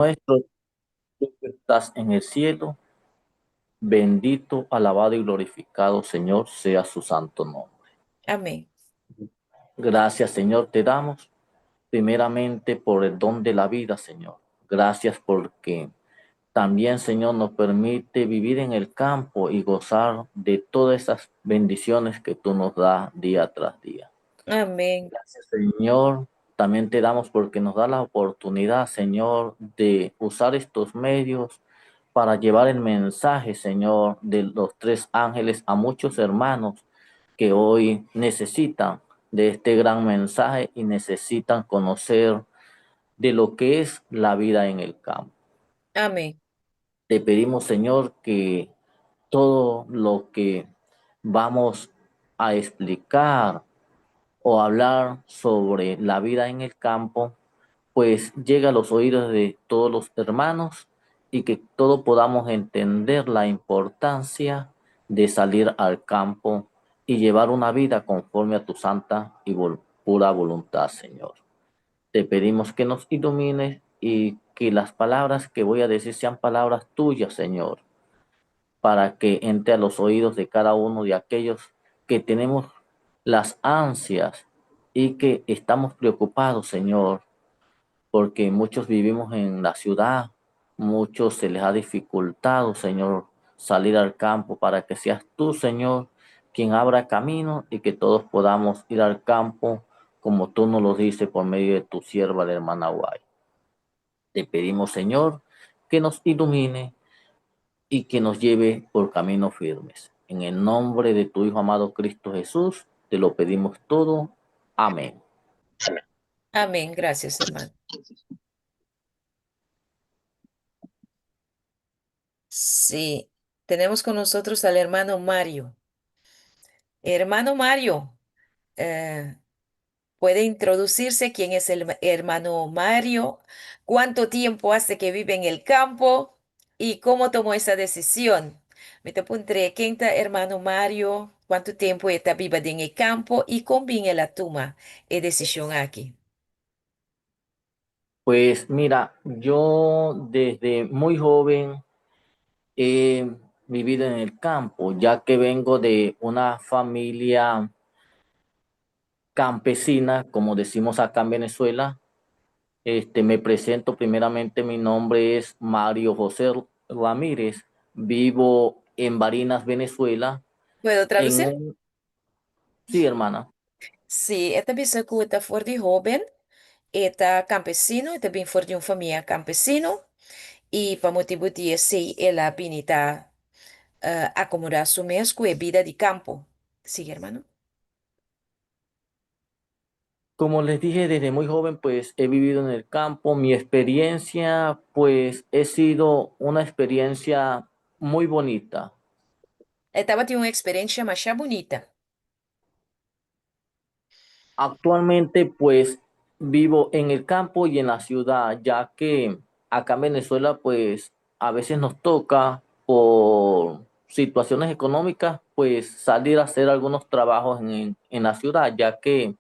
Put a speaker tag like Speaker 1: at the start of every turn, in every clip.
Speaker 1: Nuestro, tú que estás en el cielo, bendito, alabado y glorificado, Señor, sea su santo nombre.
Speaker 2: Amén.
Speaker 1: Gracias, Señor, te damos primeramente por el don de la vida, Señor. Gracias porque también, Señor, nos permite vivir en el campo y gozar de todas esas bendiciones que tú nos das día tras día.
Speaker 2: Amén.
Speaker 1: Gracias, Señor. También te damos porque nos da la oportunidad, Señor, de usar estos medios para llevar el mensaje, Señor, de los tres ángeles a muchos hermanos que hoy necesitan de este gran mensaje y necesitan conocer de lo que es la vida en el campo.
Speaker 2: Amén.
Speaker 1: Te pedimos, Señor, que todo lo que vamos a explicar o hablar sobre la vida en el campo, pues llegue a los oídos de todos los hermanos y que todos podamos entender la importancia de salir al campo y llevar una vida conforme a tu santa y pura voluntad, Señor. Te pedimos que nos ilumines y que las palabras que voy a decir sean palabras tuyas, Señor, para que entre a los oídos de cada uno de aquellos que tenemos las ansias y que estamos preocupados, Señor, porque muchos vivimos en la ciudad, muchos se les ha dificultado, Señor, salir al campo, para que seas tú, Señor, quien abra camino y que todos podamos ir al campo como tú nos lo dices por medio de tu sierva, la hermana White. Te pedimos, Señor, que nos ilumine y que nos lleve por caminos firmes. En el nombre de tu Hijo amado Cristo Jesús, te lo pedimos todo. Amén.
Speaker 2: Amén. Gracias, hermano. Sí, tenemos con nosotros al hermano Mario. Hermano Mario, ¿puede introducirse quién es el hermano Mario? ¿Cuánto tiempo hace que vive en el campo? ¿Y cómo tomó esa decisión? Mi ta puntr'é, ken ta hermano Mario? Cuanto tempo e ta biba den e campo? Y con bin el a tuma e decision aki?
Speaker 1: Yo desde muy joven he vivido en el campo, ya que vengo de una familia campesina, como decimos acá en Venezuela. Me presento primeramente, mi nombre es Mario José Ramírez, vivo en Barinas, Venezuela.
Speaker 2: ¿Puedo traducir?
Speaker 1: Sí, hermana.
Speaker 2: Sí, e ta bisa cu e ta for di hoben, e ta campesino, e ta bin for di un famia campesino, y pa motibo di esey el a bini ta acomoda su mes cu e bida di campo. Sigue, hermano.
Speaker 1: Como les dije, desde muy joven, he vivido en el campo. Mi experiencia, ha sido una experiencia muy bonita.
Speaker 2: E tabatin un experiencia masha bunita.
Speaker 1: Actualmente, vivo en el campo y en la ciudad, ya que acá en Venezuela, a veces nos toca por situaciones económicas, salir a hacer algunos trabajos en la ciudad, ya que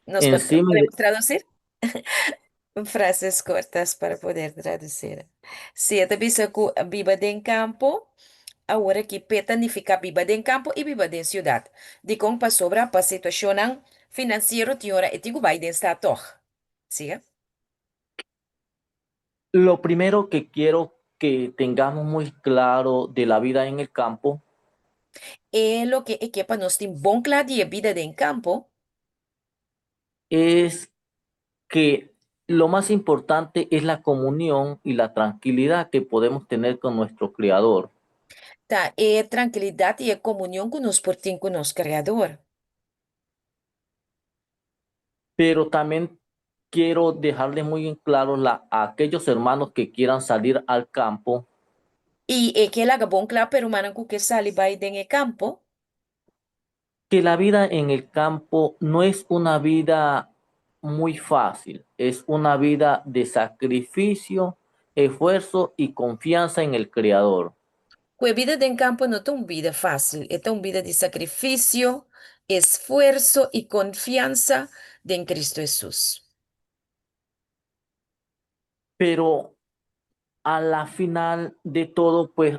Speaker 2: ¿Nos
Speaker 1: en sí me
Speaker 2: podemos traducir? Frases cortas para poder traducir. Sí, e ta bisa cu biba den campo, awor aki p'e ta nifica biba den campo y biba den ciudad. Dicon pasobra pa situacionnan financiero tin ora e tin cu bay den stad toch. Siga.
Speaker 1: Lo primero que quiero que tengamos muy claro de la vida en el campo.
Speaker 2: E loke e ke pa nos tin bon cla di e bida den campo.
Speaker 1: Es que lo más importante es la comunión y la tranquilidad que podemos tener con nuestro Creador.
Speaker 2: Ta e trankilidat i e komunion ku nos por tin ku nos Kreador.
Speaker 1: Pero también quiero dejarles muy en claro a aquellos hermanos que quieran salir al campo.
Speaker 2: I e ke laga bon kla pa e rumannan ku ke sali bai den e kampo.
Speaker 1: Que la vida en el campo no es una vida muy fácil, es una vida de sacrificio, esfuerzo y confianza en el Creador.
Speaker 2: Ku e bida den kampo no ta un bida fásil, e ta un bida di sakrifisio, esfuerso i konfiansa den Kristu Hesus.
Speaker 1: Pero A la final de todo, pues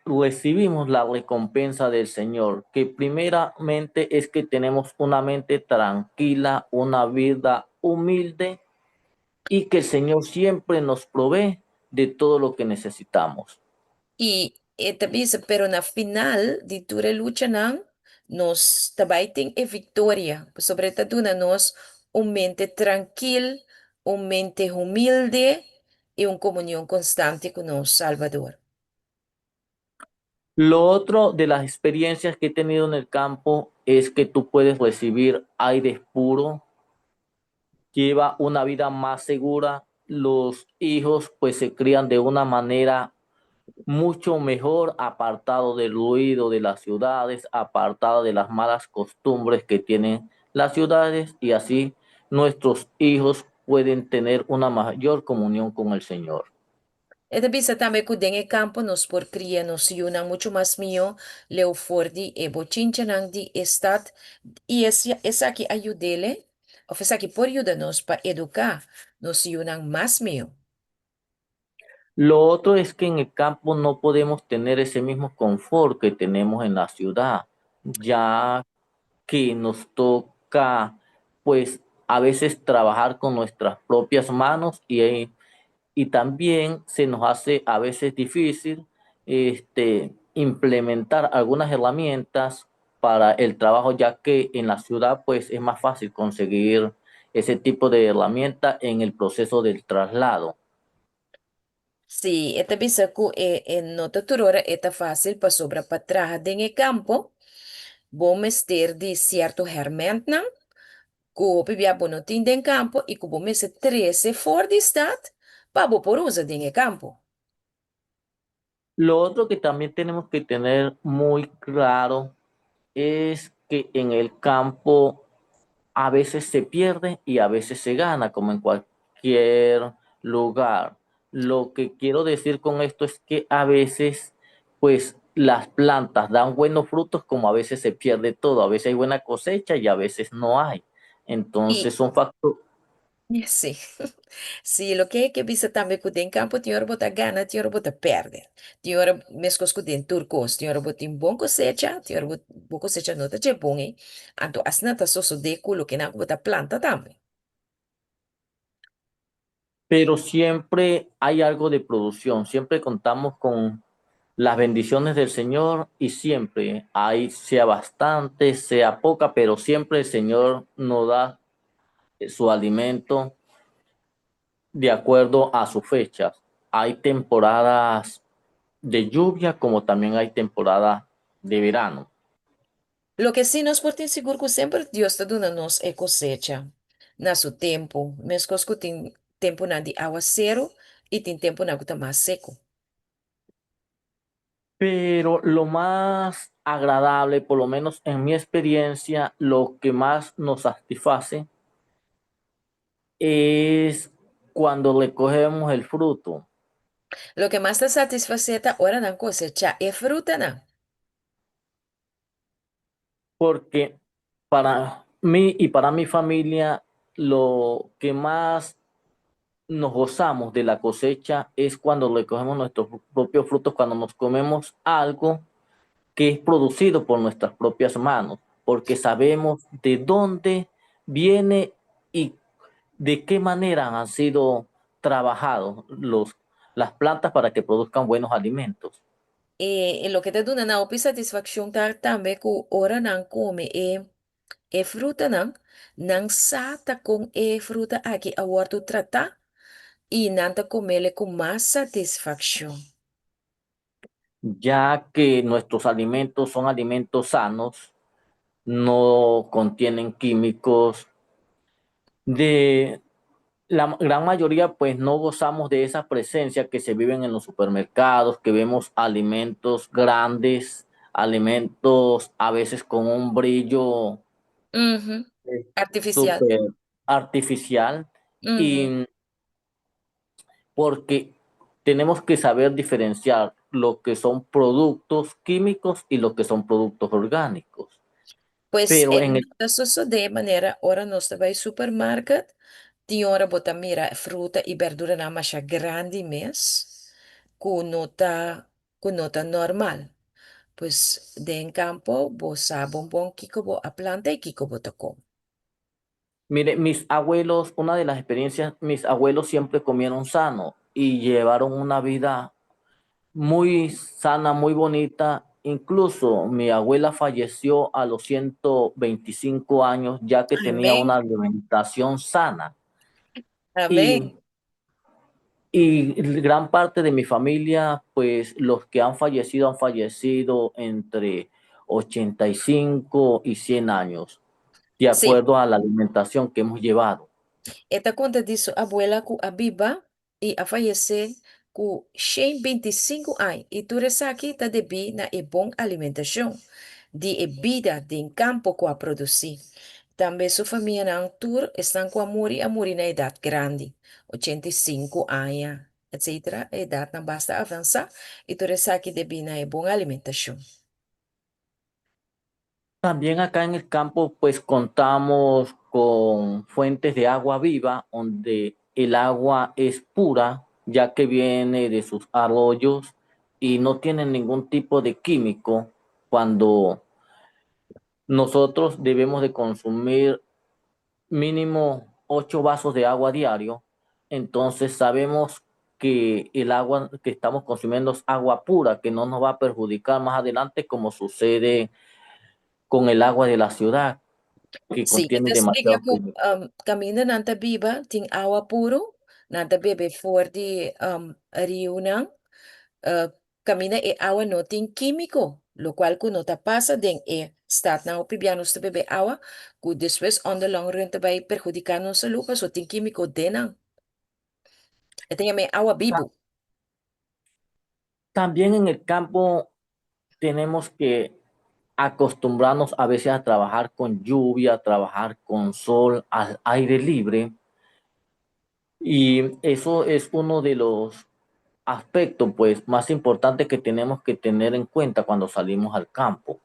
Speaker 1: recibimos la recompensa del Señor, que primeramente es que tenemos una mente tranquila, una vida humilde y que el Señor siempre nos provee de todo lo que necesitamos.
Speaker 2: I e ta bisa, pero na final di tur e luchanan, nos ta bai tin e viktoria. Pasobra e ta duna nos un mente trankil, un mente humilde i un komunion konstante ku nos Salbador.
Speaker 1: Lo otro de las experiencias que he tenido en el campo es que tú puedes recibir aire puro, lleva una vida más segura, los hijos pues se crían de una manera mucho mejor, apartado del ruido de las ciudades, apartado de las malas costumbres que tienen las ciudades y así nuestros hijos pueden tener una mayor comunión con el Señor.
Speaker 2: E ta bisa tambe ku den e kampo nos por kria nos yunan muchu mas mihó leu for di e bochinchanan di e stat i esaki a yud'é òf esaki por yuda nos pa eduká nos yunan mas mihó.
Speaker 1: Lo otro es que en el campo no podemos tener ese mismo confort que tenemos en la ciudad, ya que nos toca, pues, a veces trabajar con nuestras propias manos y también se nos hace a veces difícil implementar algunas herramientas para el trabajo, ya que en la ciudad, pues, es más fácil conseguir ese tipo de herramienta en el proceso del traslado.
Speaker 2: Sí, e ta bisa ku e no ta tur ora e ta fásil pasobra pa traha den e kampo bo mester di sierto hèrmèntnan ku hopi bia bo no tin den kampo i ku bo mester trese for di stat pa bo por usa den e kampo.
Speaker 1: Lo otro que también tenemos que tener muy claro es que en el campo a veces se pierde y a veces se gana, como en cualquier lugar. Lo que quiero decir con esto es que a veces, pues, las plantas dan buenos frutos, como a veces se pierde todo. A veces hay buena cosecha y a veces no hay.
Speaker 2: I
Speaker 1: Entonces son factores.
Speaker 2: Sí. Sí, loke e ke bisa tambe ku den kampo tin ora bo ta gana, tin ora bo ta pèrdè. Tin ora meskos ku den tur kos, tin ora bo tin bon kosecha, tin ora bo bo kosecha no ta dje bon ei. Anto asina ta sosodé ku lokenan ku bo ta planta tambe.
Speaker 1: Pero siempre hay algo de producción, siempre contamos con las bendiciones del Señor y siempre hay, sea bastante, sea poca, pero siempre el Señor nos da su alimento de acuerdo a sus fechas. Hay temporadas de lluvia como también hay temporadas de verano.
Speaker 2: Loke sí nos por tin sigur ku semper Dios ta duna nos e kosecha na su tempu, meskos ku tin tempunan di awaseru i tin tempunan ku ta mas seku.
Speaker 1: Pero lo mas agradable, por lo menos en mi experiencia, lo que más nos satisface es cuando recogemos el fruto.
Speaker 2: Loke mas ta satisfasé ta ora nan kosechá e frutanan.
Speaker 1: Porque para mí y para mi familia, lo que más nos gozamos de la cosecha es cuando recogemos nuestros propios frutos, cuando nos comemos algo que es producido por nuestras propias manos, porque sabemos de dónde viene y de qué manera han sido trabajados las plantas para que produzcan buenos alimentos.
Speaker 2: E loke ta duna nan hopi satisfakshon ta tambe ku ora nan kome e frutanan, nan sa ta kon e fruta aki a wòrdu tratá i nan ta komele ku mas satisfakshon.
Speaker 1: Ya que nuestros alimentos son alimentos sanos, no contienen químicos. De la gran mayoría, pues no gozamos de esa presencia que se viven en los supermercados, que vemos alimentos grandes, alimentos a veces con un brillo
Speaker 2: Artifisial.
Speaker 1: súper artificial y porque tenemos que saber diferenciar lo que son productos químicos y lo que son productos orgánicos.
Speaker 2: Pues
Speaker 1: Pero
Speaker 2: e
Speaker 1: en
Speaker 2: no
Speaker 1: el
Speaker 2: ta sosodé manera ora nos ta bai supermarket, tin ora bo ta mira fruta i berduranan masha grandi mes. Ku no ta normal. Pues den kampo bo sa bon bon kiko bo a planta i kiko bo ta kome.
Speaker 1: Mire, mis abuelos, una de las experiencias, mis abuelos siempre comieron sano y llevaron una vida muy sana, muy bonita. Incluso mi abuela falleció a los 125 años, ya que tenía
Speaker 2: Amèn.
Speaker 1: una alimentación sana.
Speaker 2: Amèn.
Speaker 1: Y gran parte de mi familia, pues los que han fallecido entre 85 y 100 años, de acuerdo a la alimentación que hemos llevado.
Speaker 2: E ta konta di su abuela ku a biba i a fayesé ku 125 aña i tur esaki ta debí na e bon alimentashon di e bida den kampo ku a produsí. Tambe su famianan tur esnan ku a muri na edat grandi, 85 aña, etc. Edatnan basta avansá i tur esaki debí na e bon alimentashon.
Speaker 1: También acá en el campo, pues contamos con fuentes de agua viva, donde el agua es pura, ya que viene de sus arroyos y no tiene ningún tipo de químico. Cuando nosotros debemos de consumir mínimo 8 vasos de agua diario, entonces sabemos que el agua que estamos consumiendo es agua pura, que no nos va a perjudicar más adelante como sucede con el agua de la ciudad, que
Speaker 2: Sí, e
Speaker 1: contiene
Speaker 2: ta splika
Speaker 1: demasiados
Speaker 2: ku
Speaker 1: químicos.
Speaker 2: kaminda nan ta biba tin awa puru, nan ta bebe for di riunan, kaminda e awa no tin kímiko, lokual ku no ta pasa den e stadnan. Hopi bia nos ta bebe awa ku despues on the long run ta bai perhudiká nos salú pasobra tin kímiko den nan. E ta yama e awa bibu.
Speaker 1: También en el campo tenemos que acostumbrarnos a veces a trabajar con lluvia, a trabajar con sol, al aire libre. Y eso es uno de los aspectos, pues, más importantes que tenemos que tener en cuenta cuando salimos al campo.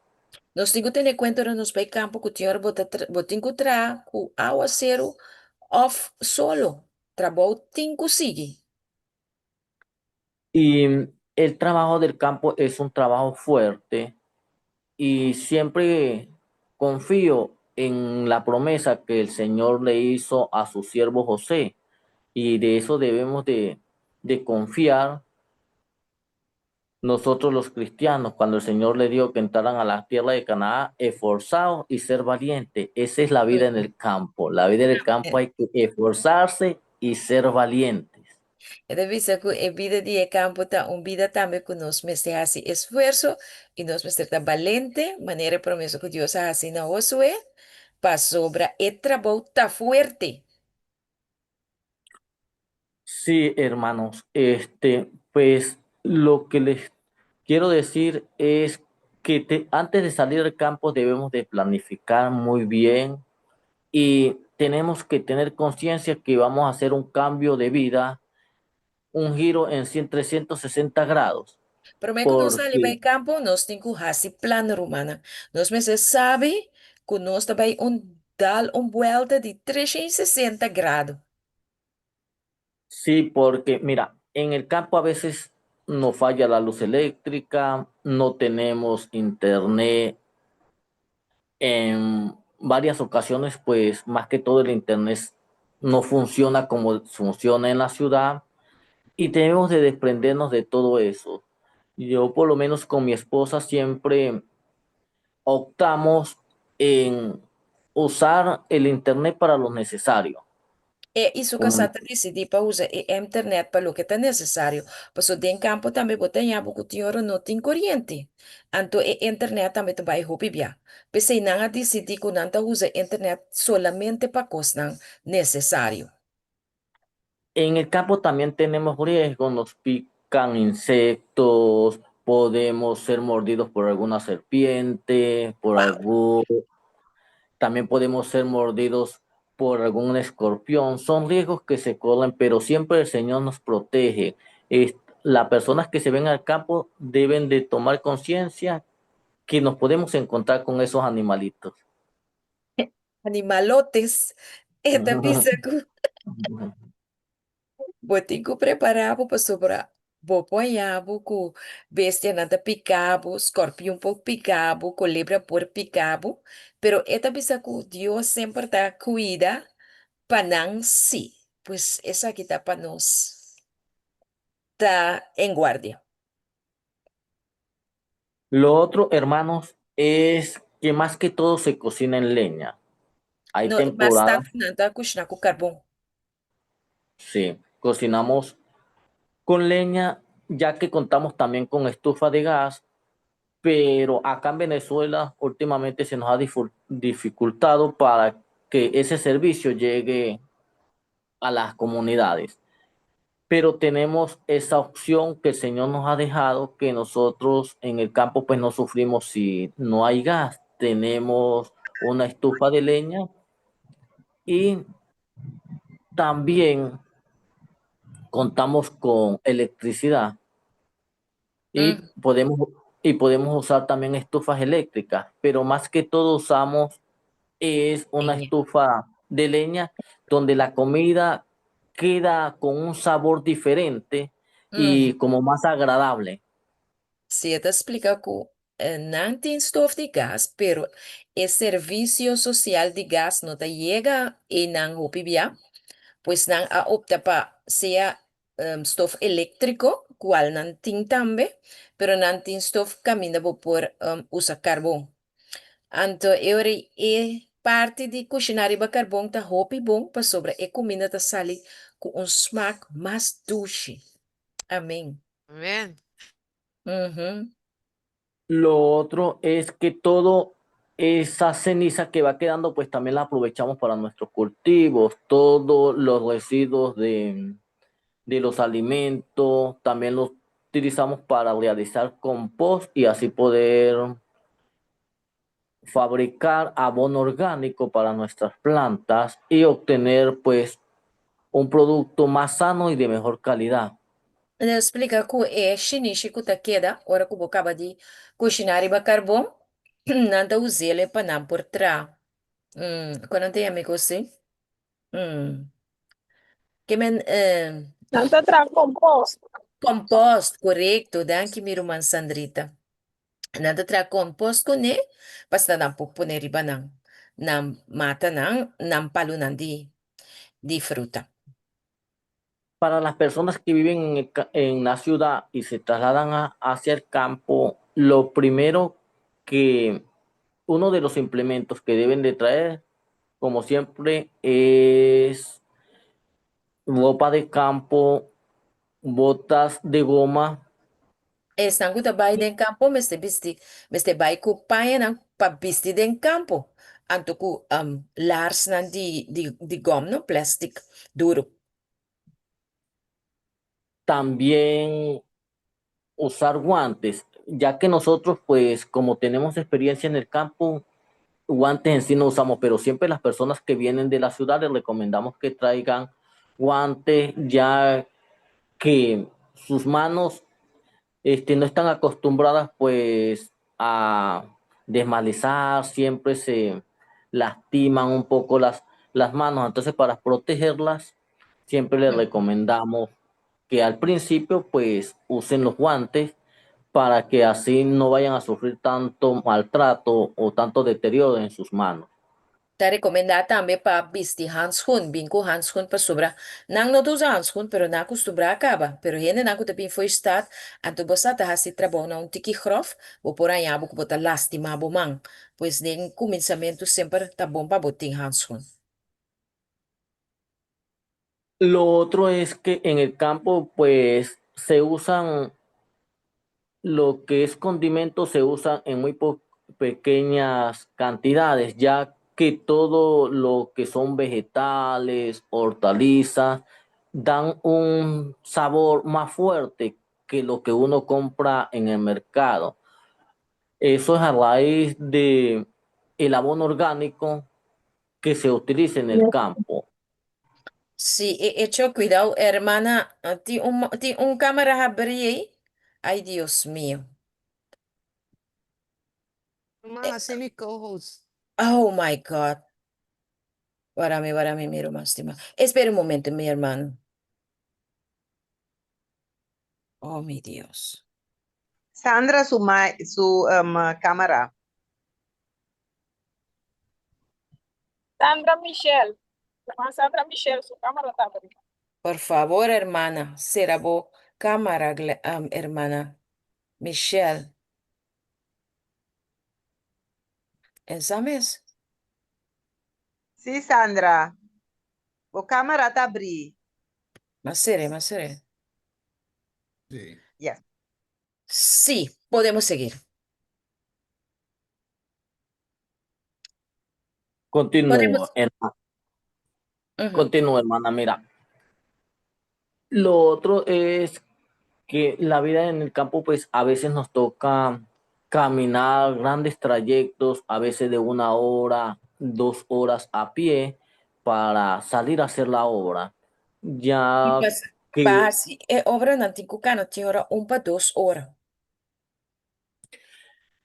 Speaker 2: Nos tin ku tene kuenta ora nos bai kampo ku tin ora bo tin ku traha ku awaseru òf solo. Trabou tin ku sigui.
Speaker 1: Y el trabajo del campo es un trabajo fuerte y siempre confío en la promesa que el Señor le hizo a su siervo José, y de eso debemos de confiar nosotros los cristianos, cuando el Señor le dio que entraran a la tierra de Canaán, esforzados y ser valientes. Esa es la vida en el campo. La vida en el campo hay que esforzarse y ser valientes.
Speaker 2: E ta bisa ku e bida di e kampo ta un bida tambe ku nos mester hasi esfuerso i nos mester ta balente, manera e promesa ku Dios a hasi na Josué, pasobra e trabou ta fuerte.
Speaker 1: Sí, hermanos, pues lo que les quiero decir es que antes de salir al campo debemos de planificar muy bien y tenemos que tener conciencia que vamos a hacer un cambio de vida, un giro en 100, 360 grados,
Speaker 2: Promé ku nos sali
Speaker 1: porque
Speaker 2: bai kampo, nos tin ku hasi plan, ruman. Nos mester sabi ku nos ta bai un dal un buelta di 360 grado.
Speaker 1: Sí, porque mira, en el campo a veces nos falla la luz eléctrica, no tenemos internet en varias ocasiones, pues más que todo el internet no funciona como funciona en la ciudad y tenemos de desprendernos de todo eso. Yo por lo menos con mi esposa siempre optamos en usar el internet para lo necesario.
Speaker 2: E i su
Speaker 1: Como
Speaker 2: kasá ta disidí pa usa e internet pa loke ta nesesario. Paso den kampo tambe bo ta haña bo ku tin ora no tin koriente. Anto e internet tambe ta bai hopi bia. P'esei nan a disidí ku nan ta usa internet solamente pa kosnan nesesario.
Speaker 1: En el campo también tenemos riesgo, nos pican insectos, podemos ser mordidos por alguna serpiente, por algún, también podemos ser mordidos por algún escorpión. Son riesgos que se corren, pero siempre el Señor nos protege. Es, las personas que se ven al campo deben de tomar conciencia que nos podemos encontrar con esos animalitos.
Speaker 2: Animalotes. E ta bisa ku bo tin ku prepará pasobra. Bo por haña bo ku bestianan ta pika bo, skorpion por pika bo, kolebra por pika bo, pero e ta bisa ku Dios semper ta kuida pa nan sí. Pues esaki ta pa nos ta en guardia.
Speaker 1: Lo otro, hermanos, es que más que todo se cocina en leña. Hay
Speaker 2: No,
Speaker 1: temporadas,
Speaker 2: bastante nan ta kushiná ku karbon.
Speaker 1: Sí, cocinamos con leña, ya que contamos también con estufa de gas, pero acá en Venezuela últimamente se nos ha dificultado para que ese servicio llegue a las comunidades. Pero tenemos esa opción que el Señor nos ha dejado, que nosotros en el campo pues no sufrimos si no hay gas. Tenemos una estufa de leña y también contamos con electricidad y podemos usar también estufas eléctricas, pero más que todo usamos es una
Speaker 2: Leña.
Speaker 1: estufa de leña donde la comida queda con un sabor diferente y como más agradable.
Speaker 2: Sí, e ta splika ku nan tin stof di gas, pero e servisio sosial di gas no ta yega einan hopi bia, pues nan a opta pa sea stof eléktriko, kual nan tin tambe, pero nan tin stof kaminda bo por usa karbon. Anto e ora e parti di kushiná riba karbon ta hopi bon pasobra e kuminda ta sali ku un smak mas dushi. Amén.
Speaker 3: Amén.
Speaker 1: Lo otro es que todo esa ceniza que va quedando, pues también la aprovechamos para nuestros cultivos, todos los residuos de los alimentos, también los utilizamos para realizar compost y así poder fabricar abono orgánico para nuestras plantas y obtener pues un producto más sano y de mejor calidad.
Speaker 2: El a splika ku e shinishi ku ta keda ora ku bo kaba di kushiná riba karbon, nan ta us'el pa nan por traha. Kon nan ta yama e kos ei? Ke men
Speaker 4: Nan ta traha kompost.
Speaker 2: Kompost, korekto. Danki mi ruman Sandrita. Nan ta traha kompost kuné pasobra nan por pone riba nan nan matanan, nan palunan di di fruta.
Speaker 1: Para las personas que viven en la ciudad y se trasladan hacia el campo, lo primero que uno de los implementos que deben de traer, como siempre, es ropa de campo, botas de goma.
Speaker 2: Esnan ku ta bai den kampo mester bisti, mester bai ku pañanan pa bisti den kampo, anto ku larsnan di di di gòm, no, plèstik duru.
Speaker 1: También usar guantes, ya que nosotros, pues, como tenemos experiencia en el campo, guantes en sí no usamos, pero siempre las personas que vienen de la ciudad les recomendamos que traigan guantes, ya que sus manos no están acostumbradas pues a desmalezar, siempre se lastiman un poco las manos, entonces para protegerlas siempre les recomendamos que al principio pues usen los guantes para que así no vayan a sufrir tanto maltrato o tanto deterioro en sus manos.
Speaker 2: Ta rekomendá tambe pa bisti hanskun, bin ku hanskun pasobra nan no ta usa hanskun pero nan a kustumbrá a kaba. Pero hendenan ku ta bin fo'i stat, anto bo sa ta hasi trabou na un tiki gròf, bo por haña bo ku bo ta lastimá bo man. Pues den kuminsamentu semper ta bon pa bo tin hanskun.
Speaker 1: Lo otro es que en el campo pues se usan lo que es condimento se usa en muy pequeñas cantidades, ya que todo lo que son vegetales, hortalizas, dan un sabor más fuerte que lo que uno compra en el mercado. Eso es a raíz de el abono orgánico que se utiliza en el campo.
Speaker 2: Sí, e echo, cuidado, hermana, tin un cámara habrí ei. Ay, Dios mío.
Speaker 3: Ruman, hasi mi co-host.
Speaker 2: Oh my God. Warda mi, warda mi, mi ruman stimá. Espera un momento, mi hermano. Oh, mi Dios.
Speaker 5: Sandra su su camara.
Speaker 4: Sandra Michelle. Sandra Michelle, su camara ta habri.
Speaker 2: Por favor, hermana, sera bo camara, hermana Michelle. Ensames?
Speaker 5: Si, Sandra. Bo camara ta habri.
Speaker 2: M'a ser'é, m'a ser'é.
Speaker 6: Si.
Speaker 5: Yes.
Speaker 2: Sí, podemos seguir.
Speaker 1: Continúo,
Speaker 2: Podemos.
Speaker 1: hermana.
Speaker 2: Ujú.
Speaker 1: Continúo, hermana. Mira, lo otro es que la vida en el campo, pues a veces nos toca caminar grandes trayectos, a veces de 1 hora, 2 horas a pie, para salir a hacer la obra. Ya
Speaker 2: I pas,
Speaker 1: que
Speaker 2: pa hasi e obra nan tin ku kana tin ora 1 pa 2 ora.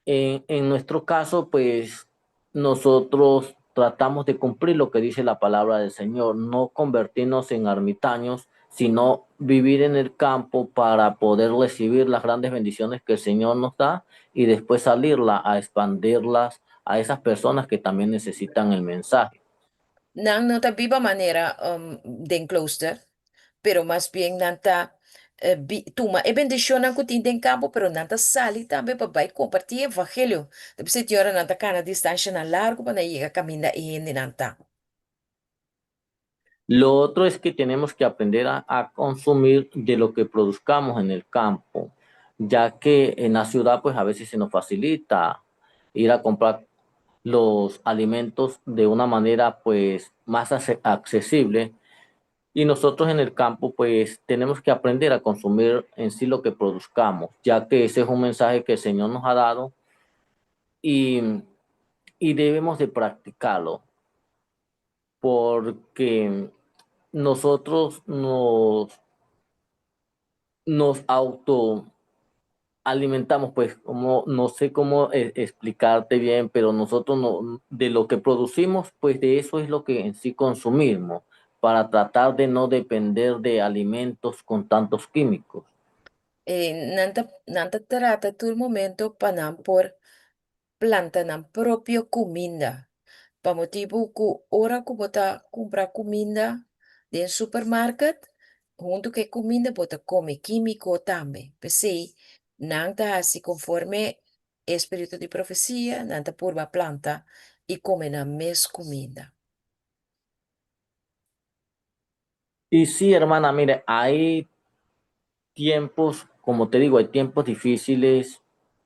Speaker 1: En nuestro caso, pues nosotros tratamos de cumplir lo que dice la palabra del Señor, no convertirnos en ermitaños, sino vivir en el campo para poder recibir las grandes bendiciones que el Señor nos da y después salirla a expandirlas a esas personas que también necesitan el mensaje.
Speaker 2: Nan no ta biba manera den klooster, pero mas bien nan ta tuma e bendishonnan ku tin den kampo, pero nan ta sali tambe pa bai kompartí evangelio. Ta p'esei tin ora nan ta kana distanshanan largu pa nan yega kaminda e hendenan ta.
Speaker 1: Lo otro es que tenemos que aprender a consumir de lo que produzcamos en el campo, ya que en la ciudad pues a veces se nos facilita ir a comprar los alimentos de una manera pues más accesible, y nosotros en el campo pues tenemos que aprender a consumir en sí lo que produzcamos, ya que ese es un mensaje que el Señor nos ha dado y debemos de practicarlo, porque nosotros nos autoalimentamos, pues, como, no sé cómo explicarte bien, pero nosotros no, de lo que producimos, pues de eso es lo que en sí consumimos, para tratar de no depender de alimentos con tantos químicos.
Speaker 2: Nan ta trata tur momento pa nan por planta nan propio kuminda. Pa motibu ku ora ku bo ta kumpra kuminda den supermarket, huntu ku e kuminda bo ta kome kímiko tambe. P'esei nan ta hasi konforme e spiritu di profesia, nan ta purba planta i kome nan mes kuminda.
Speaker 1: Y sí, hermana, mire, hay tiempos, como te digo, hay tiempos difíciles,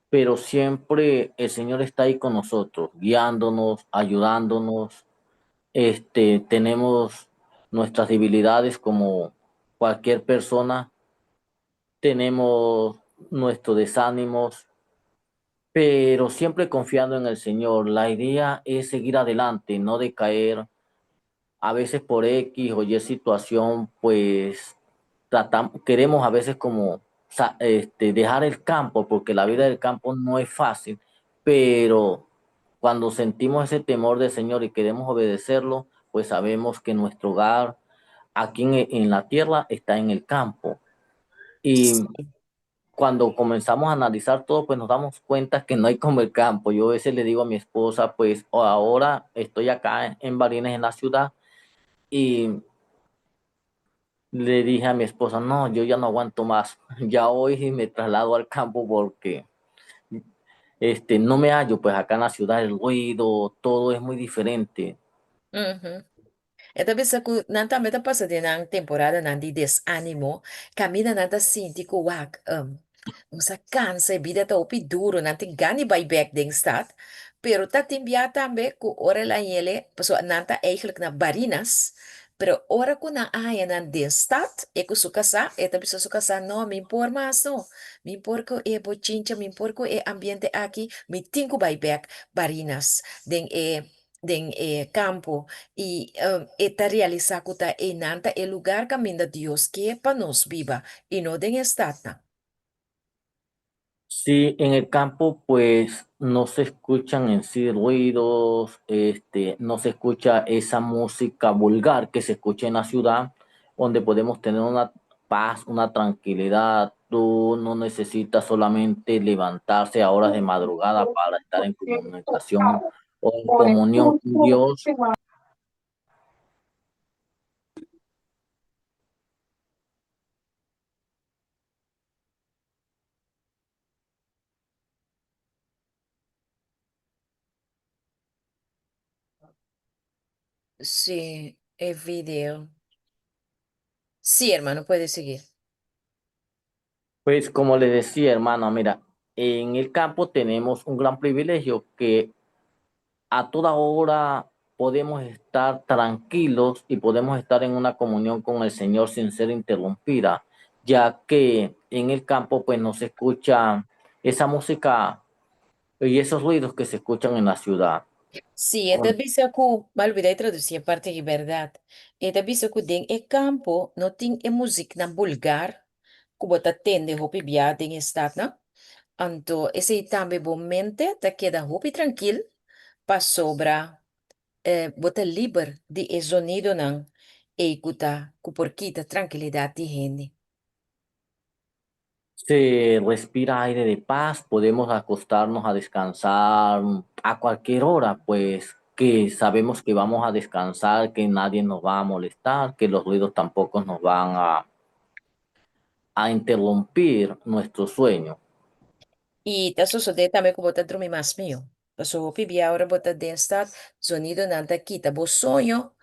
Speaker 1: pero siempre el Señor está ahí con nosotros, guiándonos, ayudándonos. Tenemos nuestras debilidades como cualquier persona, tenemos nuestros desánimos, pero siempre confiando en el Señor. La idea es seguir adelante, no decaer. A veces por X o Y situación, pues tratamos, queremos a veces como dejar el campo, porque la vida del campo no es fácil, pero cuando sentimos ese temor del Señor y queremos obedecerlo, pues sabemos que nuestro hogar aquí en la tierra está en el campo. Y cuando comenzamos a analizar todo, pues nos damos cuenta que no hay como el campo. Yo a veces le digo a mi esposa, pues ahora estoy acá en Barinas, en la ciudad, y le dije a mi esposa, no, yo ya no aguanto más, ya hoy me traslado al campo porque no me hallo, pues acá en la ciudad el ruido, todo es muy diferente.
Speaker 2: E ta bisa ku nan tambe ta pasa den nan temporadanan di desánimo, kaminda nan ta sinti ku wak, nos a kansa, e bida ta hopi duru, nan tin gana di bai bèk den stat, pero ta tin bia tambe ku ora el a yele, pasobra nan ta eigenlijk na Barinas, pero ora ku nan a haña nan den stat, e ku su kasá, e ta bisa su kasá, no, mi por mas no, mi por ku e bochincha, mi por ku e ambiente aki, mi tin ku bai bèk Barinas den e kampo i e ta realisá ku ta einan ta e lugá kaminda Dios ke pa nos biba i no den e statnan.
Speaker 1: Sí, en el campo pues no se escuchan en sí ruidos, no se escucha esa música vulgar que se escucha en la ciudad, donde podemos tener una paz, una tranquilidad. Tú no necesitas solamente levantarse a horas de madrugada para estar en comunicación o en comunión con Dios.
Speaker 2: Sí, e video. Sí, hermano, puede seguir.
Speaker 1: Pues como les decía, hermano, mira, en el campo tenemos un gran privilegio que a toda hora podemos estar tranquilos y podemos estar en una comunión con el Señor sin ser interrumpida, ya que en el campo pues no se escucha esa música y esos ruidos que se escuchan en la ciudad.
Speaker 2: Sí, e ta bisa ku, m'a lubidá di tradusí e parti aki bèrdat. E ta bisa ku den e kampo no tin e muziknan bulgar ku bo ta tende hopi bia den e statnan. Anto esei tambe bo mente ta keda hopi trankil pasobra bo ta liber di e zonidonan ei ku ta ku por kita trankilidat di hende.
Speaker 1: Se respira aire de paz, podemos acostarnos a descansar a cualquier hora, pues que sabemos que vamos a descansar, que nadie nos va a molestar, que los ruidos tampoco nos van a interrumpir nuestro sueño.
Speaker 2: I ta sosodé tambe ku bo ta drumi mas mihó. Pasobra hopi bia ora bo ta den stad, zonidonan ta kita bo soño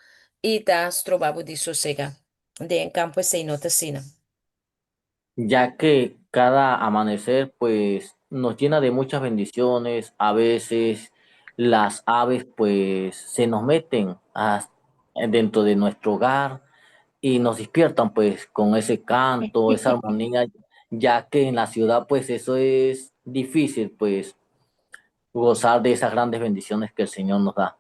Speaker 2: i ta stroba bo di sosegá. Den kampo esei no ta asina.
Speaker 1: Ya que cada amanecer pues nos llena de muchas bendiciones, a veces las aves pues se nos meten dentro de nuestro hogar y nos despiertan pues con ese canto, esa armonía, ya que en la ciudad pues eso es difícil pues gozar de esas grandes bendiciones que el Señor nos da.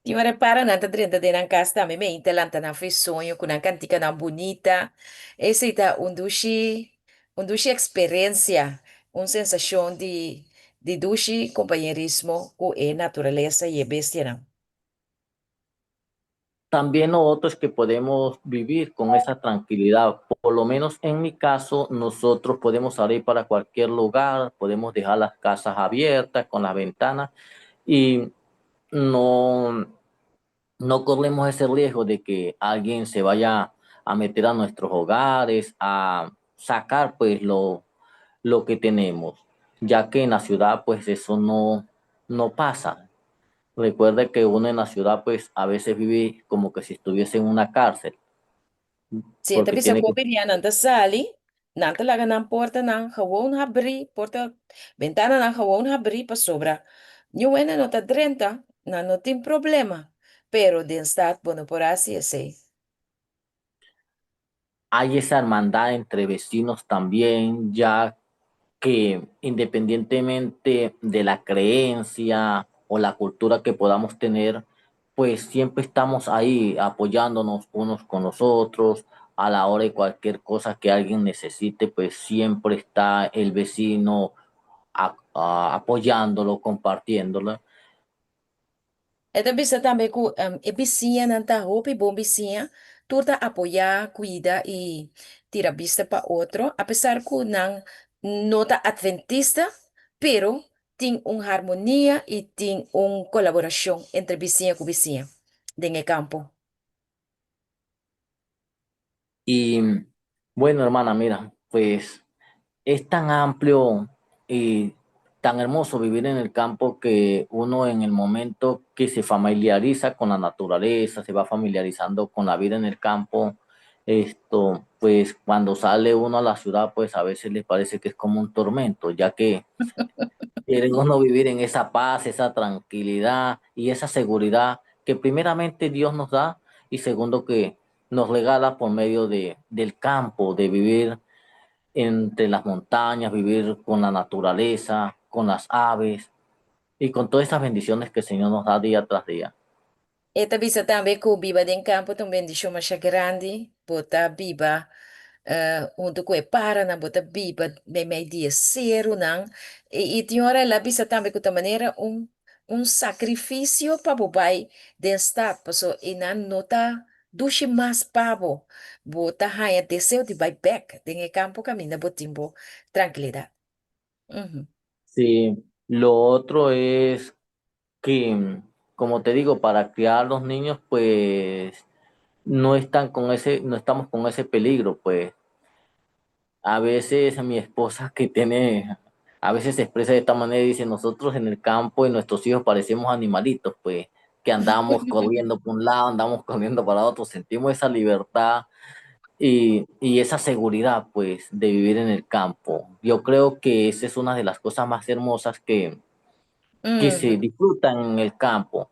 Speaker 2: Tin ora e paranan ta drenta den nan kas tambe, meinta lanta nan for e soño ku nan kantikanan bunita. Esei ta un dushi, un dushi eksperensia, un sensashon di di dushi kompañerismo ku e naturalesa i e bestianan.
Speaker 1: También lo otro es que podemos vivir con esa tranquilidad. Por lo menos en mi caso, nosotros podemos salir para cualquier lugar, podemos dejar las casas abiertas con las ventanas y no, no corremos ese riesgo de que alguien se vaya a meter a nuestros hogares, a sacar pues lo, lo que tenemos, ya que en la ciudad pues eso no, no pasa. Recuerda que uno en la ciudad pues a veces vive como que si estuviese en una cárcel.
Speaker 2: Si, e ta bisa ku hopi dia nan ta sali, nan ta laga nan portanan gewoon habrí, porta, bentananan gewoon habrí pasobra niun hende no ta drenta, nan no tin problema. Pero den stad bo no por hasi esei.
Speaker 1: Hay esa hermandad entre vecinos también, ya que independientemente de la creencia o la cultura que podamos tener, pues siempre estamos ahí apoyándonos unos con los otros. A la hora de cualquier cosa que alguien necesite, pues siempre está el vecino apoyándolo, compartiéndolo.
Speaker 2: E ta bisa tambe ku e bisiñanan ta hopi bon bisiña, tur ta apoyá, kuida i tira bista pa otro, apesar ku nan no ta atventista, pero tin un harmonia i tin un kolaborashon entre bisiña ku bisiña den e kampo.
Speaker 1: Y bueno, hermana, mira, pues es tan amplio y tan hermoso vivir en el campo que uno en el momento que se familiariza con la naturaleza, se va familiarizando con la vida en el campo, esto, pues cuando sale uno a la ciudad, pues a veces le parece que es como un tormento, ya que quiere uno vivir en esa paz, esa tranquilidad y esa seguridad que primeramente Dios nos da y segundo que nos regala por medio de, del campo, de vivir entre las montañas, vivir con la naturaleza, con las aves y con todas esas bendiciones que el Señor nos da día tras día.
Speaker 2: E ta bisa tambe ku biba den kampo ta un bendishon masha grandi. Bo ta biba huntu ku e paranan, bo ta biba meimei di e serunan. I tin ora el a bisa tambe ku ta manera un un sakrifisio pa bo bai den stat, pasobra einan no ta. Dushi mas pa bo. Bo ta haña deseo di bai bèk den e kampo kaminda bo tin bo trankilidat.
Speaker 1: Sí, lo otro es que, como te digo, para criar a los niños, pues no están con ese, no estamos con ese peligro, pues. A veces mi esposa que tiene, a veces se expresa de esta manera y dice, nosotros en el campo y nuestros hijos parecemos animalitos, pues, que andamos corriendo por un lado, andamos corriendo para otro, sentimos esa libertad y esa seguridad, pues, de vivir en el campo. Yo creo que esa es una de las cosas más hermosas que se disfrutan en el campo.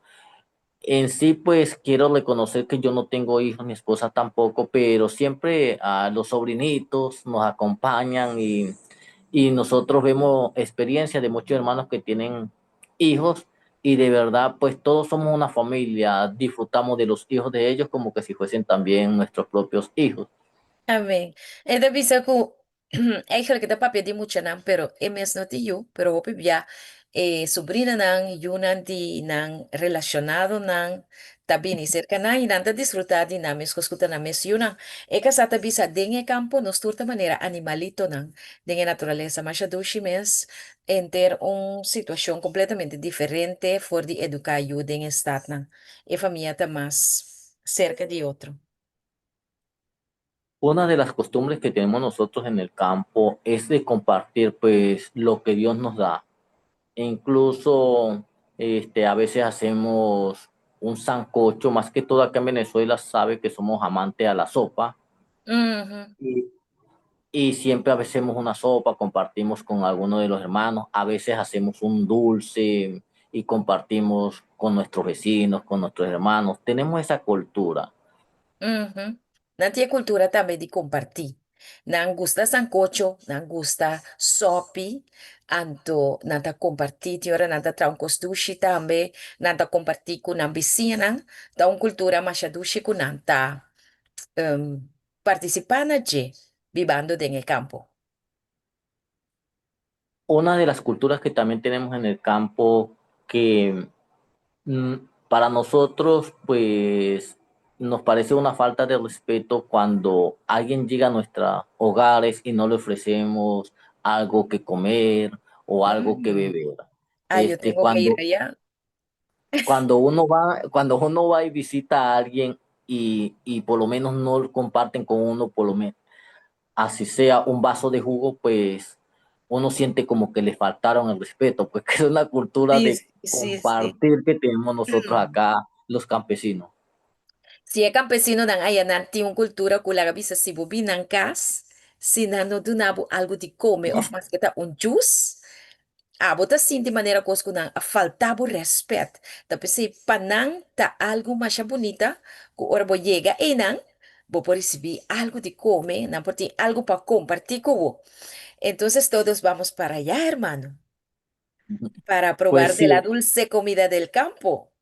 Speaker 1: En sí, pues quiero reconocer que yo no tengo hijos, mi esposa tampoco, pero siempre a los sobrinitos nos acompañan y nosotros vemos experiencias de muchos hermanos que tienen hijos y de verdad, pues todos somos una familia, disfrutamos de los hijos de ellos como que si fuesen también nuestros propios hijos.
Speaker 2: Amèn. E ta bisa ku eigenlijk e ta papia di muchanan, pero e mes no tin yu, pero hopi bia e sobrinanan, yunan di nan relashonadonan ta bini serka nan i nan ta disfrutá di nan meskos ku ta nan mes yunan. E kasá ta bisa den e kampo nos tur ta manera animalitonan den e naturalesa. Masha dushi mes henter un situashon kompletamente diferente for di eduká yu den e statnan. E famia ta mas serka di otro.
Speaker 1: Una de las costumbres que tenemos nosotros en el campo es de compartir, pues, lo que Dios nos da. E incluso a veces hacemos un sancocho, más que todo acá en Venezuela sabe que somos amantes a la sopa. Y siempre hacemos una sopa, compartimos con algunos de los hermanos, a veces hacemos un dulce y compartimos con nuestros vecinos, con nuestros hermanos. Tenemos esa cultura.
Speaker 2: Nan tin e kultura tambe di kompartí. Nan gusta sankocho, nan gusta sòpi, anto nan ta kompartí, tin ora nan ta traha un kos dushi tambe, nan ta kompartí ku nan bisiñanan. Ta un kultura masha dushi ku nan ta partisipá na dje bibando den e kampo.
Speaker 1: Una de las culturas que también tenemos en el campo que para nosotros, pues, nos parece una falta de respeto cuando alguien llega a nuestros hogares y no le ofrecemos algo que comer o algo que beber.
Speaker 2: Ah, yo tengo que ir allá.
Speaker 1: Cuando uno va y visita a alguien y por lo menos no comparten con uno, por lo menos, así sea un vaso de jugo, pues uno siente como que le faltaron el respeto, pues que es una cultura de compartir que tenemos nosotros acá, los campesinos.
Speaker 2: Si e kampesinonan ayanan tin un kultura ku laga bisa si bo bin nan kas, si nan no duna bo algu di kome òf maske ta un juice, abo ta sinti manera kos ku nan a falta bo rèspèt. Ta p'esei pa nan ta algu masha bunita ku ora bo yega einan, bo por risibí algu di kome, nan por tin algu pa kompartí ku bo. Entonces todos vamos para allá, hermano, para
Speaker 1: Pues
Speaker 2: probar de la
Speaker 1: sí,
Speaker 2: dulce comida del campo.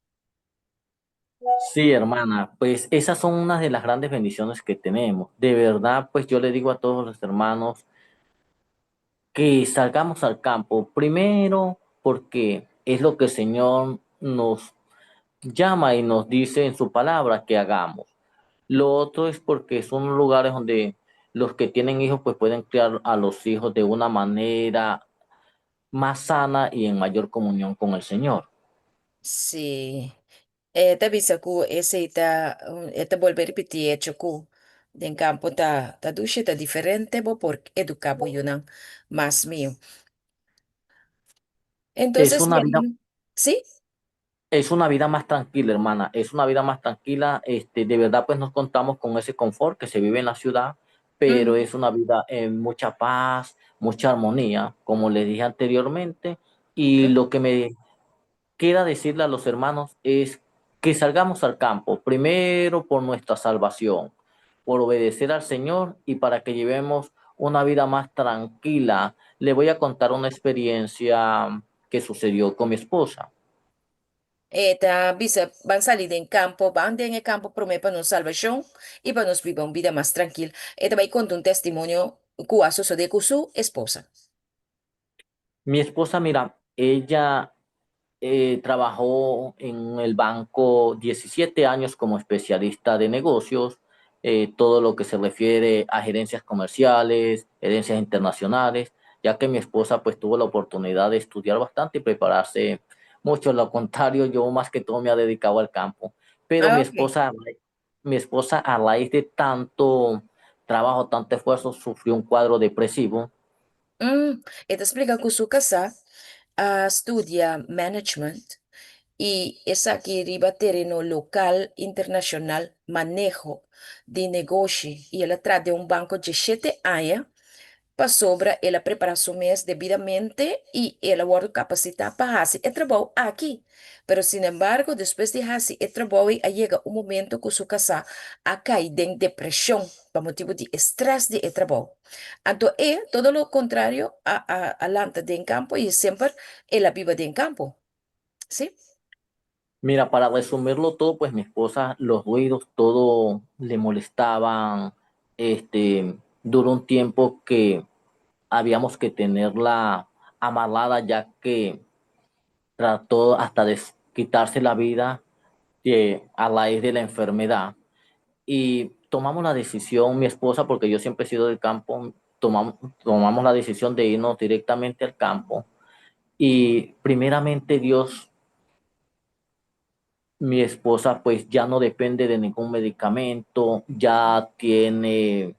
Speaker 1: Sí, hermana, pues esas son unas de las grandes bendiciones que tenemos. De verdad, pues yo le digo a todos los hermanos que salgamos al campo, primero porque es lo que el Señor nos llama y nos dice en su palabra que hagamos. Lo otro es porque son lugares donde los que tienen hijos pues pueden criar a los hijos de una manera más sana y en mayor comunión con el Señor.
Speaker 2: Sí. E ta bisa ku esei ta, e ta bolbe ripití echo ku den kampo ta ta dushi, ta diferente, bo por eduká bo yunan mas mihó.
Speaker 1: Es
Speaker 2: Entonces,
Speaker 1: una vida,
Speaker 2: ¿sí?
Speaker 1: Es una vida más tranquila, hermana, es una vida más tranquila. De verdad, pues no contamos con ese confort que se vive en la ciudad, pero es una vida en mucha paz, mucha armonía, como les dije anteriormente. Y lo que me queda decirle a los hermanos es que salgamos al campo, primero por nuestra salvación, por obedecer al Señor y para que llevemos una vida más tranquila. Le voy a contar una experiencia que sucedió con mi esposa.
Speaker 2: E ta bisa ban sali den kampo, ban den e kampo promé pa nos salbashon i pa nos biba un bida mas trankil. E ta bai konta un testimonio ku a sosodé ku su esposa.
Speaker 1: Mi esposa, mira, ella Trabajó en el banco 17 años como especialista de negocios, todo lo que se refiere a gerencias comerciales, gerencias internacionales, ya que mi esposa pues tuvo la oportunidad de estudiar bastante y prepararse mucho. Lo contrario, yo más que todo me ha dedicado al campo. Pero
Speaker 2: Ah,
Speaker 1: mi
Speaker 2: ok.
Speaker 1: esposa, mi esposa a raíz de tanto trabajo, tanto esfuerzo, sufrió un cuadro depresivo.
Speaker 2: E ta splika ku su kasá a studia management i esaki riba tereno lokal, internashonal, maneho di negoshi i el a traha den un banko 17 aña pasobra el a prepará su mes debidamente i el a wòrdu kapasitá pa hasi e trabou aki. Pero sinembargo despues di hasi e trabou ei a yega un momento ku su kasá a kai den depreshon pa motibu di e strès di e trabou. Anto e, todo lo kontrario, a a a lanta den kampo i semper el a biba den kampo. Sí.
Speaker 1: Mira, para resumirlo todo, pues mi esposa, los ruidos, todo le molestaban. Duró un tiempo que habíamos que tenerla amarrada, ya que trató hasta de quitarse la vida a raíz de la enfermedad. Y tomamos la decisión, mi esposa, porque yo siempre he sido del campo, tomamos la decisión de irnos directamente al campo. Y primeramente Dios, mi esposa pues ya no depende de ningún medicamento, ya tiene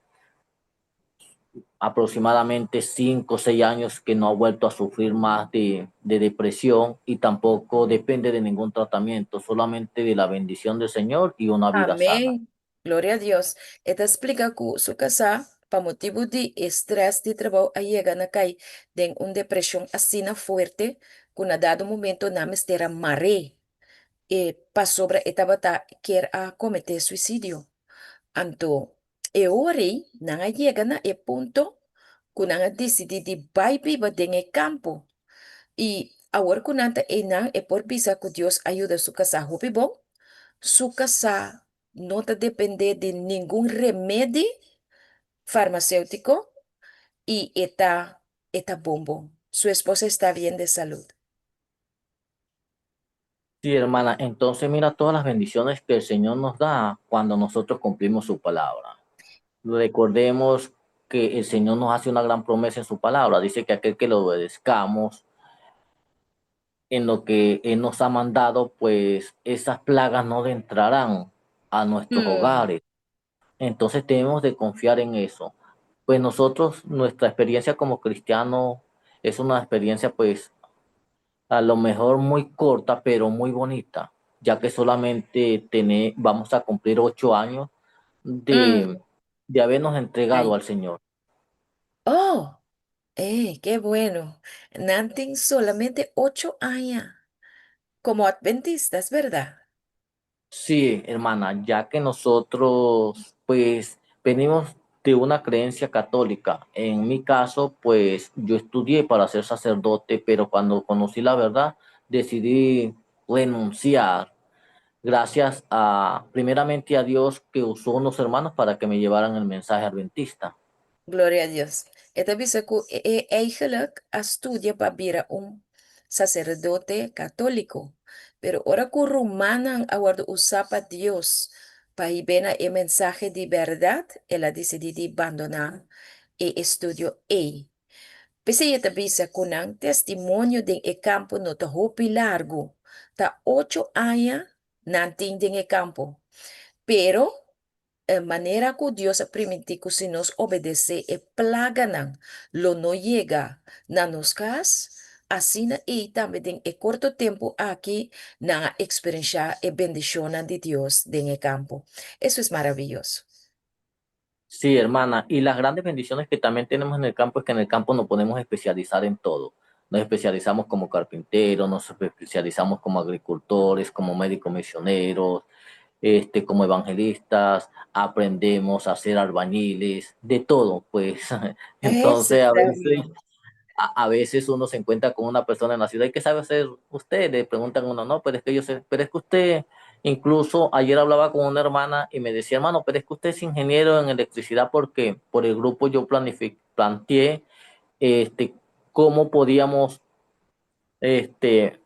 Speaker 1: aproximadamente 5 o 6 años que no ha vuelto a sufrir más de depresión y tampoco depende de ningún tratamiento, solamente de la bendición del Señor y una vida sana.
Speaker 2: Amén. Gloria a Dios. E ta splika ku su kasá, pa motibu di e strès di trabou a yega na kai den un depreshon asina fuerte ku na dado momento nan mester a mar'é e pasobra e tabata kier a kometé suisidio. Anto e ora ei nan a yega na e punto ku nan a disidí di bai biba den e kampo. I awor ku nan ta einan e por bisa ku Dios a yuda su kasá hopi bon. Su kasá no ta dependé di ningun remedi farmaséutiko i e ta e ta bon bon. Su esposa está bien de salud.
Speaker 1: Sí, hermana, entonces mira todas las bendiciones que el Señor nos da cuando nosotros cumplimos su palabra. Recordemos que el Señor nos hace una gran promesa en su palabra. Dice que aquel que lo obedezcamos en lo que Él nos ha mandado, pues esas plagas no entrarán a nuestros hogares. Entonces tenemos de confiar en eso. Pues nosotros, nuestra experiencia como cristiano es una experiencia pues a lo mejor muy corta, pero muy bonita, ya que solamente vamos a cumplir 8 años de habernos entregado
Speaker 2: Ay.
Speaker 1: al Señor.
Speaker 2: Oh, qué bueno. Nan tin solamente 8 aña komo adventistas, bèrdat?
Speaker 1: Sí, hermana, ya que nosotros pues venimos de una creencia católica. En mi caso, pues yo estudié para ser sacerdote, pero cuando conocí la verdad, decidí renunciar gracias a, primeramente a Dios que usó unos hermanos para que me llevaran el mensaje adventista.
Speaker 2: Gloria a Dios. E ta bisa ku e eigenlijk a studia pa bira un saserdote katóliko. Pero ora ku rumannan a wòrdu usá pa Dios pa hib'é na e mensahe di bèrdat, el a disidí di bandoná e estudio ei. P'esei e ta bisa ku nan testimonio den e kampo no ta hopi largu, ta 8 aña nan tin den e kampo. Pero e manera ku Dios a primintí ku si nos obedesé e plaganan lo no yega na nos kas, asina ei tambe den e korto tempu aki nan a eksperenshá e bendishonnan di Dios den e kampo. Eso es maraviyoso.
Speaker 1: Sí, hermana, y las grandes bendiciones que también tenemos en el campo es que en el campo nos podemos especializar en todo. Nos especializamos como carpinteros, nos especializamos como agricultores, como médicos misioneros, como evangelistas, aprendemos a ser albañiles, de todo, pues.
Speaker 2: Eso
Speaker 1: Entonces, a
Speaker 2: está
Speaker 1: veces,
Speaker 2: bien.
Speaker 1: a veces uno se encuentra con una persona en la ciudad y ¿qué sabe hacer usted? Le preguntan a uno, no, pero es que yo sé, pero es que usted, incluso ayer hablaba con una hermana y me decía, hermano, pero es que usted es ingeniero en electricidad porque por el grupo yo planteé cómo podíamos este,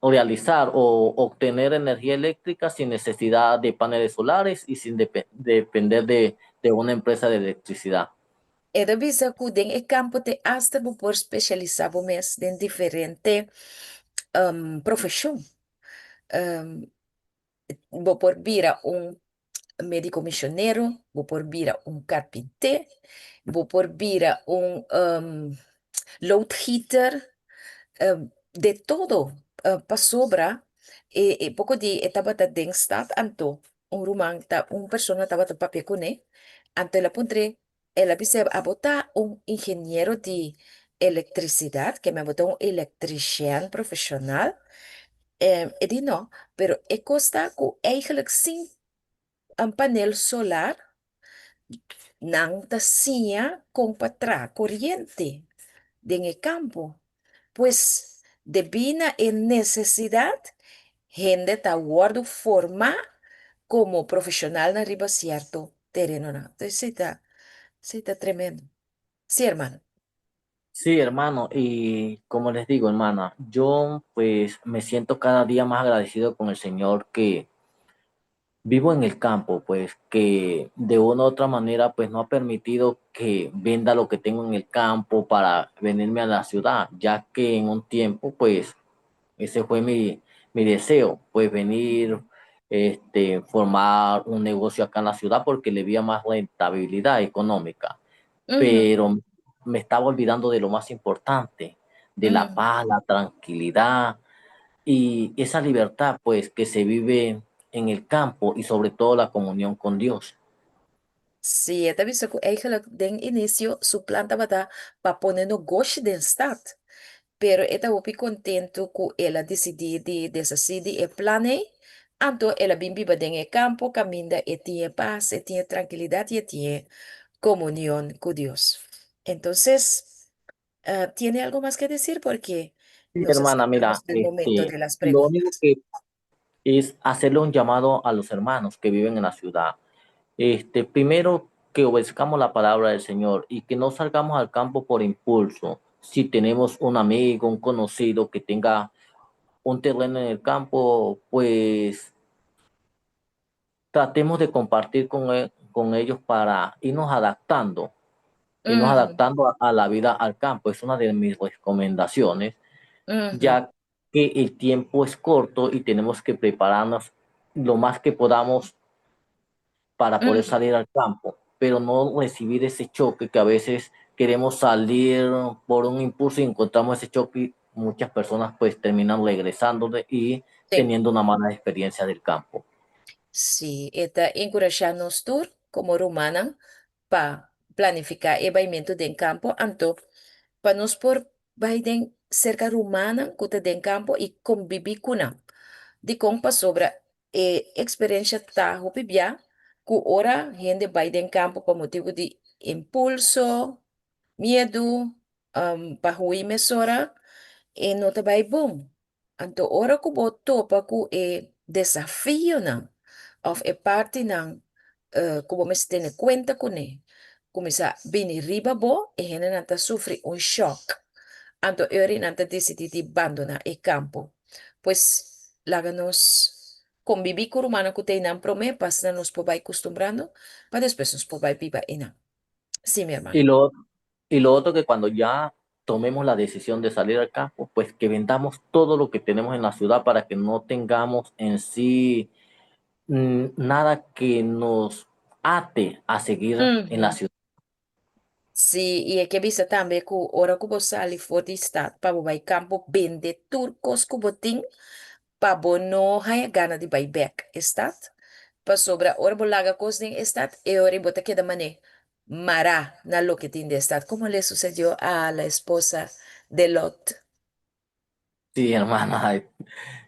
Speaker 1: Realizar o obtener energía eléctrica sin necesidad de paneles solares y sin depender de una empresa de electricidad.
Speaker 2: E ta bisa ku den e kampo te asta bo por spesialisá bo mes den diferente profeshon. Bo por bira un médiko misionero, bo por bira un karpinté, bo por bira un loodgieter, de todo. Pasobra e poko di e tabata den stad anto un ruman ta un persona tabata papia kuné, anto el a puntr'é. El a bisa, Abo ta un ingeniero di elektrisidat, ke men bo ta un elektrishèn profeshonal? E di no, pero e kos ta ku eigenlijk sin un panel solar nan ta siña kon pa traha koriente den e kampo. Pues, debí na e nesesidat, hende ta wòrdu formá komo profeshonalnan riba sierto terenonan. Entonces, esei ta, esei ta tremendo. Sí, hermano.
Speaker 1: Sí, hermano, y como les digo, hermana, yo pues me siento cada día más agradecido con el Señor que vivo en el campo, pues que de una u otra manera pues no ha permitido que venda lo que tengo en el campo para venirme a la ciudad, ya que en un tiempo pues ese fue mi deseo, pues venir, formar un negocio acá en la ciudad porque le veía más rentabilidad económica, pero me estaba olvidando de lo más importante, de la paz, la tranquilidad y esa libertad pues que se vive en el campo y sobre todo la comunión con Dios.
Speaker 2: Sí, e ta bisa ku eigenlijk den inisio su plan tabata pa pone negoshi den stad. Pero e ta hopi kontentu ku el a disidí di deshasí di e plan ei, anto el a bin biba den e kampo kaminda e tin e pas, e tin e trankilidat i e tin e komunion ku Dios. Entonces, ¿tiene algo más que decir? Porque
Speaker 1: Sí,
Speaker 2: nos
Speaker 1: hermana, mira,
Speaker 2: acercamos al momento de las
Speaker 1: lo único
Speaker 2: preguntas.
Speaker 1: Que es hacerle un llamado a los hermanos que viven en la ciudad. Primero que obedezcamos la palabra del Señor y que no salgamos al campo por impulso. Si tenemos un amigo, un conocido que tenga un terreno en el campo, pues tratemos de compartir con ellos para irnos adaptando a la vida al campo. Es una de mis recomendaciones, ya que el tiempo es corto y tenemos que prepararnos lo más que podamos para poder salir al campo, pero no recibir ese choque que a veces queremos salir por un impulso y encontramos ese choque y muchas personas pues terminan regresando y teniendo una mala experiencia del campo.
Speaker 2: Sí, e ta enkurashá nos tur komo rumannan pa planifiká e baimentu den kampo, anto pa nos por bai den serka rumannan ku ta den kampo i kombibí ku nan. Dikon? Pasobra e eksperensha ta hopi bia ku ora hende bai den kampo pa motibu di impulso, miedu, pa hui mesora, e no ta bai bon. Anto ora ku bo topa ku e desafionan òf e partinan ku bo mester tene kuenta kuné kuminsá bini riba bo, e hendenan ta sufri un shòk. Anto e ora nan ta disidí di bandoná e kampo. Pues laga nos kombibí ku rumannan ku ta einan promé pa asina nos por bai kustumbrando pa despues nos por bai biba einan. Sí, mi hermano.
Speaker 1: Y lo otro, que cuando ya tomemos la decisión de salir al campo, pues que vendamos todo lo que tenemos en la ciudad para que no tengamos en sí nada que nos ate a seguir en la ciudad.
Speaker 2: Sí, i e ke bisa tambe ku ora ku bo sali for di stad pa bo bai kampo, bende tur kos ku bo tin pa bo no haña gana di bai bèk e stad. Pasobra ora bo laga kos den e stad, e ora bo ta keda manera mará na loke tin den stad, como le sucedió a la esposa de Lot.
Speaker 1: Sí, hermana.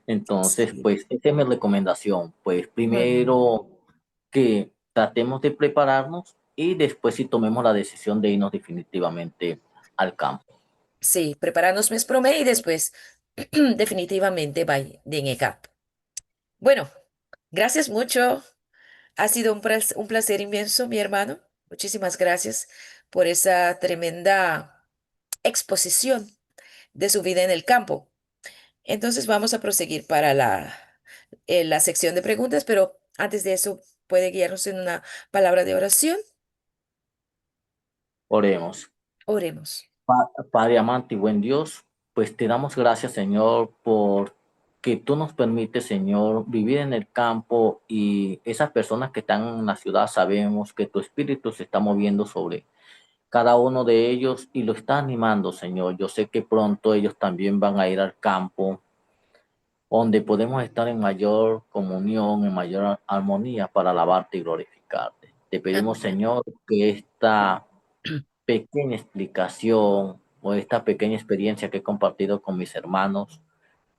Speaker 1: Entonces, pues esa es mi recomendación. Pues primero que tratemos de prepararnos y después si tomemos la decisión de irnos definitivamente al campo.
Speaker 2: Sí, prepará nos mes promé i despues definitivamente bai den e kampo. Bueno, gracias mucho. Ha sido un placer inmenso, mi hermano. Muchísimas gracias por esa tremenda exposición de su vida en el campo. Entonces vamos a proseguir para la sección de preguntas, pero antes de eso, ¿puede guiarnos en una palabra de oración?
Speaker 1: Oremos.
Speaker 2: Oremos.
Speaker 1: Padre amante y buen Dios, pues te damos gracias, Señor, por que tú nos permites, Señor, vivir en el campo y esas personas que están en la ciudad sabemos que tu espíritu se está moviendo sobre cada uno de ellos y lo está animando, Señor. Yo sé que pronto ellos también van a ir al campo, donde podemos estar en mayor comunión, en mayor armonía para alabarte y glorificarte. Te pedimos, Señor, que esta pequeña explicación o esta pequeña experiencia que he compartido con mis hermanos,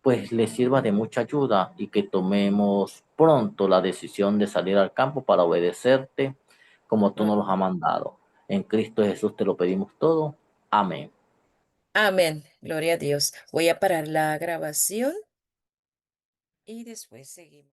Speaker 1: pues les sirva de mucha ayuda y que tomemos pronto la decisión de salir al campo para obedecerte como tú nos lo has mandado. En Cristo Jesús te lo pedimos todo. Amén.
Speaker 2: Amén. Gloria a Dios. Voy a parar la grabación y después seguimos.